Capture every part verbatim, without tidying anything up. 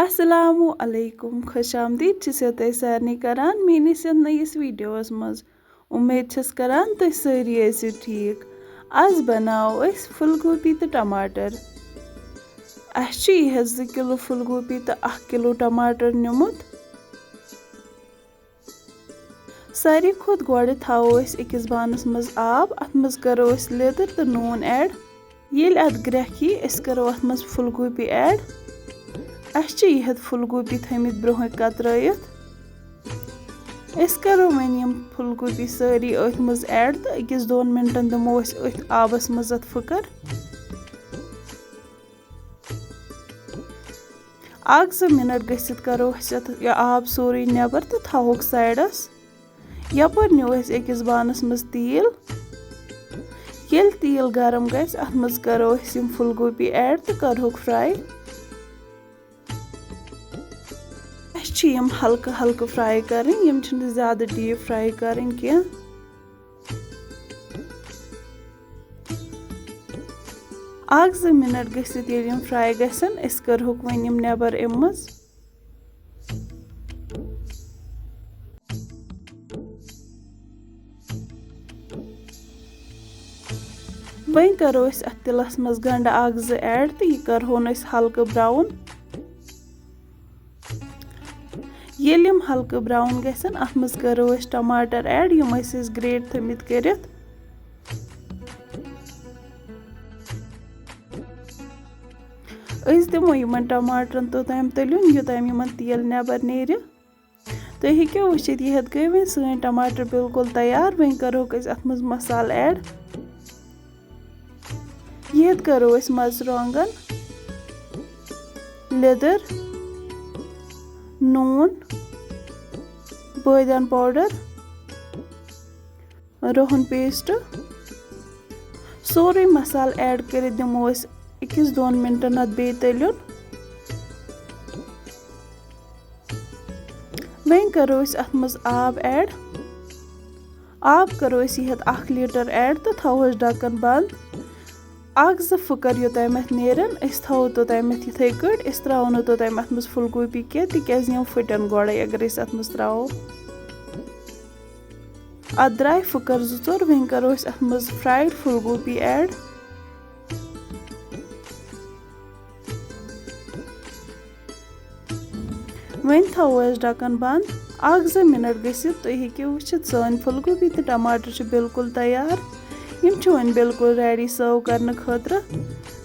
السلام علیکم، خوش آمدید چھسو تۄہہِ سارنٕے کران میٲنِس یتھ نٔیِس ویڈیوس منٛز۔ امید چھس کران تُہۍ سٲری ٲسِو ٹھیٖک۔ آز بناوو أسۍ پھول گوبی تہٕ ٹماٹر۔ اسہِ چھُ یہِ ہٮ۪تھ زٕ کِلوٗ پھول گوبی تہٕ اکھ کِلوٗ ٹماٹر نیُمُت۔ ساروی کھۄتہٕ گۄڈٕ تھاوو أسۍ أکِس بانَس منٛز آب، اَتھ منٛز کَرو أسۍ لیٚدٕر تہٕ نوٗن ایڈ۔ ییٚلہِ اَتھ گرٛٮ۪کھ یی، أسۍ کَرو اَتھ منٛز پھول گوبی ایڈ۔ اَسہِ چھِ یہِ ہٮ۪تھ پھول گوبی تھٲیمٕتۍ برٛونٛہٕے کَترٲیِتھ۔ أسۍ کَرو وۄنۍ یِم پھول گوبی سٲری أتھۍ منٛز ایڈ تہٕ أکِس دۄن مِنٹَن دِمو أسۍ أتھۍ آبَس منٛز اَتھ پھٕکَر۔ اکھ زٕ مِنٹ گٔژھِتھ کرو أسۍ اَتھ یہِ آب سورُے نٮ۪بر تہٕ تھاوہوکھ سایڈس۔ یپٲرۍ نیوٗ اَسہِ أکِس بانس منٛز تیٖل۔ ییٚلہِ تیٖل گرم گژھِ، اَتھ منٛز کرو أسۍ یِم پھول گوبی ایڈ تہٕ کرہوکھ فراے۔ اَسہِ چھِ یِم ہلکہٕ ہلکہٕ فراے کرٕنۍ، یِم چھِنہٕ زیادٕ ڈیپ فراے کرٕنۍ کینٛہہ۔ اکھ زٕ مِنٹ گٔژھِتھ ییٚلہِ یِم فراے گژھن، أسۍ کرہوکھ وۄنۍ یِم نٮ۪بر اَمہِ منٛز۔ وۄنۍ کرو أسۍ اَتھ تِلَس منٛز گنٛڈٕ اکھ زٕ ایڈ تہٕ یہِ کرہون أسۍ ہلکہٕ براؤن۔ ییٚلہِ یِم ہلکہٕ براؤن گژھن، اَتھ منٛز کرو أسۍ ٹماٹر ایڈ، یِم ٲسۍ أسۍ گریٹ تھٲمٕتۍ کٔرِتھ۔ أسۍ دِمو یِمن ٹماٹرن توٚتام تٔلیُن، یوٚتام یِمن تیٖل نٮ۪بر نیرِ۔ تُہۍ ہیٚکِو وٕچھِتھ، یہِ ہٮ۪تھ گٔے وۄنۍ سٲنۍ ٹماٹر بالکل تیار۔ وۄنۍ کرہوکھ أسۍ اَتھ منٛز مسالہٕ ایڈ۔ یہِ ہٮ۪تھ کرو أسۍ مرژٕوانٛگن، لیٚدٕر، نوٗن، بٲدیان پاوڈر، روہن پیسٹ، سورُے مسالہٕ ایڈ کٔرِتھ دِمو أسۍ أکِس دۄن مِنٹَن اَتھ بیٚیہِ تٔلیُن۔ وۄنۍ کَرو أسۍ اَتھ منٛز آب ایڈ۔ آب کَرو أسۍ یہِ ہٮ۪تھ اَکھ لیٖٹر ایڈ تہٕ تھاوہوس ڈَکَن بنٛد۔ اَکھ زٕ پھٕکَر یوٚتام اَتھ نیرَن، أسۍ تھاوو توٚتام اَتھ یِتھَے کٲٹھۍ، أسۍ ترٛاوو نہٕ توٚتام اَتھ منٛز پھُل گوٗپی کینٛہہ، تِکیٛازِ یِم پھٕٹن گۄڈَے اگر أسۍ اَتھ منٛز ترٛاوو۔ اَتھ درٛاے پھٕکَر زٕ ژور، وۄنۍ کَرو أسۍ اَتھ منٛز فرٛایڈ پھُل گوٗپی ایڈ۔ وۄنۍ تھاوو أسۍ ڈَکَن بنٛد۔ اَکھ زٕ مِنَٹ گٔژھِتھ تُہۍ ہیٚکِو وٕچھِتھ، سٲنۍ پھُل گوٗپی تہٕ ٹماٹر چھِ بالکل تیار۔ یِم چھِ وۄنۍ بالکل ریڈی سرو کرنہٕ خٲطرٕ۔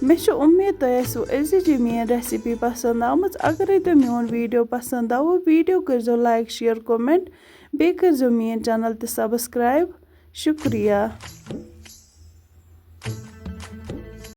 مےٚ چھِ اُمید تۄہہِ آسِوٕ أزِچ یہِ میٛٲنۍ ریسِپی پسنٛد آمٕژ۔ اگرے تۄہہِ میون ویٖڈیو پسنٛد آوٕ، ویٖڈیو کٔرۍزیو لایک، شیئر، کمنٹ۔ بیٚیہِ کٔرۍزیو میٛٲنۍ چینل تہِ سبسکرائب۔ شُکریہ۔